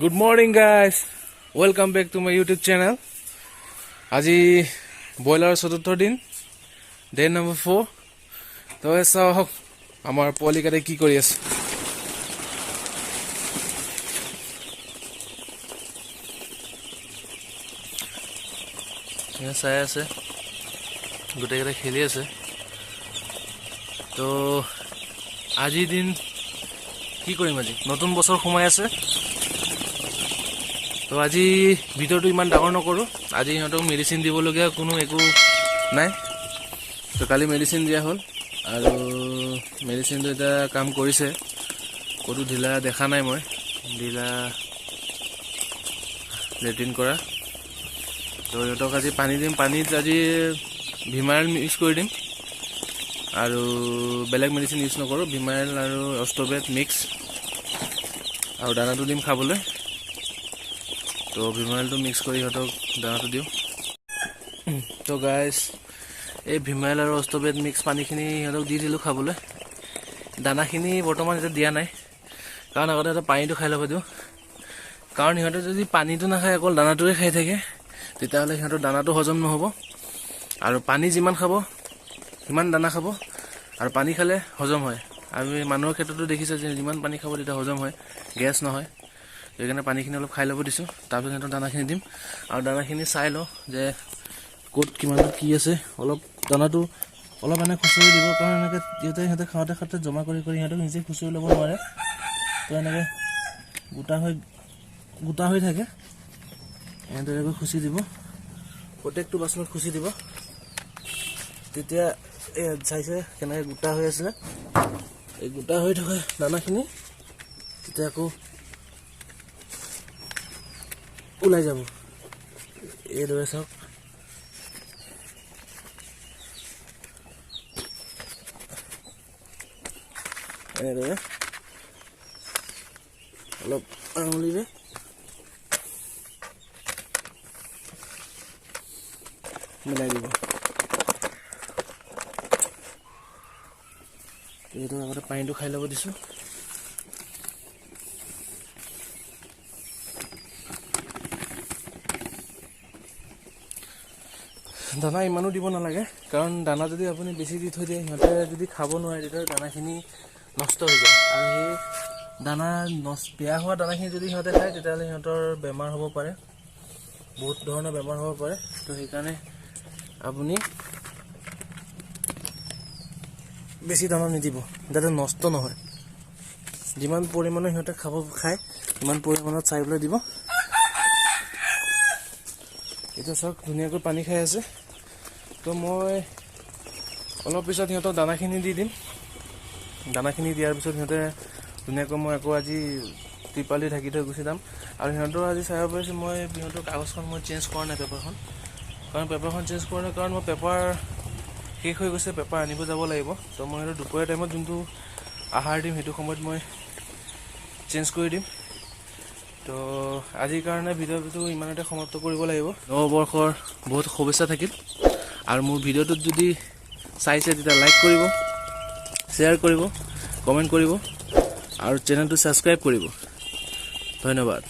Good morning, guys. Welcome back to my YouTube channel. আজি ব্ৰইলাৰৰ চতুৰ্থ দিন, ডে নম্বৰ 4। তো চাওঁ আহক, আমাৰ পোৱালিকেইটাই কি কৰি আছে। এয়া চাই আছে, গোটেইকেইটা খেলি আছে। তো আজিৰ দিন কি কৰিম? আজি নতুন বছৰ সোমাই আছে। তো আজি ভিডিঅ'টো ইমান ডাঙৰ নকৰোঁ। আজি সিহঁতক মেডিচিন দিবলগীয়া কোনো একো নাই। তো কালি মেডিচিন দিয়া হ'ল আৰু মেডিচিনটো এতিয়া কাম কৰিছে, ক'তো ঢিলা দেখা নাই মই, ঢিলা লেট্ৰিন কৰা। তো সিহঁতক আজি পানী দিম। পানীত আজি ভিমাইল মিক্স কৰি দিম আৰু বেলেগ মেডিচিন ইউজ নকৰোঁ। ভিমাইল আৰু অষ্ট্ৰবেট মিক্স আৰু দানাটো দিম খাবলৈ। তো ভিমাইলটো মিক্স কৰি সিহঁতক দানাটো দিওঁ। তো গাইজ, এই ভিমাইল আৰু অষ্ট্ৰবেট মিক্স পানীখিনি সিহঁতক দি দিলোঁ খাবলৈ। দানাখিনি বৰ্তমান এতিয়া দিয়া নাই, কাৰণ আগতে সিহঁতে পানীটো খাই ল'ব দিওঁ। কাৰণ সিহঁতে যদি পানীটো নাখায়, অকল দানাটোৱে খাই থাকে, তেতিয়াহ'লে সিহঁতৰ দানাটো হজম নহ'ব। আৰু পানী যিমান খাব সিমান দানা খাব, আৰু পানী খালে হজম হয়। আৰু এই মানুহৰ ক্ষেত্ৰতো দেখিছে যে যিমান পানী খাব তেতিয়া হজম হয়, গেছ নহয়। সেইকাৰণে পানীখিনি অলপ খাই ল'ব দিছোঁ, তাৰপিছত সিহঁতৰ দানাখিনি দিম। আৰু দানাখিনি চাই লওঁ যে ক'ত কিমানটো কি আছে। অলপ দানাটো অলপ এনে খুচৰি দিব, কাৰণ এনেকৈ যিহেতু সিহঁতে খাওঁতে খাওঁতে জমা কৰি কৰি সিহঁতক নিজে খুচৰি ল'ব নোৱাৰে। তো এনেকৈ গোটা হৈ থাকে, এনেদৰে খুচি দিব, প্ৰত্যেকটো বাচনত খুচি দিব। তেতিয়া এই চাইছে কেনেকৈ গোটা হৈ আছিলে, এই গোটা হৈ থকা দানাখিনি তেতিয়া আকৌ ওলাই যাব। এইদৰে চাওক, এনেদৰে অলপ আঙুলিৰে মিলাই দিব। এইটো আগতে পানীটো খাই ল'ব দিছোঁ। দানা ইমানো দিব নালাগে, কাৰণ দানা যদি আপুনি বেছি দি থৈ দিয়ে, সিহঁতে যদি খাব নোৱাৰে, তেতিয়াহ'লে দানাখিনি নষ্ট হৈ যায়। আৰু সেই দানা বেয়া হোৱা দানাখিনি যদি সিহঁতে খায়, তেতিয়াহ'লে সিহঁতৰ বেমাৰ হ'ব পাৰে, বহুত ধৰণৰ বেমাৰ হ'ব পাৰে। তো সেইকাৰণে আপুনি বেছি দানা নিদিব, যাতে নষ্ট নহয়। যিমান পৰিমাণৰ সিহঁতে খায়, সিমান পৰিমাণত চাই পেলাই দিব। এতিয়া চাওক, ধুনীয়াকৈ পানী খাই আছে। তো মই অলপ পিছত সিহঁতক দানাখিনি দি দিম। দানাখিনি দিয়াৰ পিছত সিহঁতে ধুনীয়াকৈ, মই আকৌ আজি ত্ৰিপাল দি ঢাকি থৈ গুচি যাম। আৰু সিহঁতৰ আজি চাব পাৰিছোঁ মই, সিহঁতৰ কাগজখন মই চেঞ্জ কৰা নাই, পেপাৰখন। কাৰণ পেপাৰখন চেঞ্জ কৰা নাই, কাৰণ মই পেপাৰ শেষ হৈ গৈছে, পেপাৰ আনিব যাব লাগিব। তো মই সিহঁতৰ দুপৰীয়া টাইমত যোনটো আহাৰ দিম, সেইটো সময়ত মই চেঞ্জ কৰি দিম। তো আজিৰ কাৰণে ভিডিঅ'টো ইমানতে সমাপ্ত কৰিব লাগিব। নৱবৰ্ষৰ বহুত শুভেচ্ছা থাকিল। আৰু মোৰ ভিডিঅ'টোত যদি চাইছে, তেতিয়া লাইক কৰিব, শ্বেয়াৰ কৰিব, কমেণ্ট কৰিব আৰু চেনেলটো ছাবস্ক্ৰাইব কৰিব। ধন্যবাদ।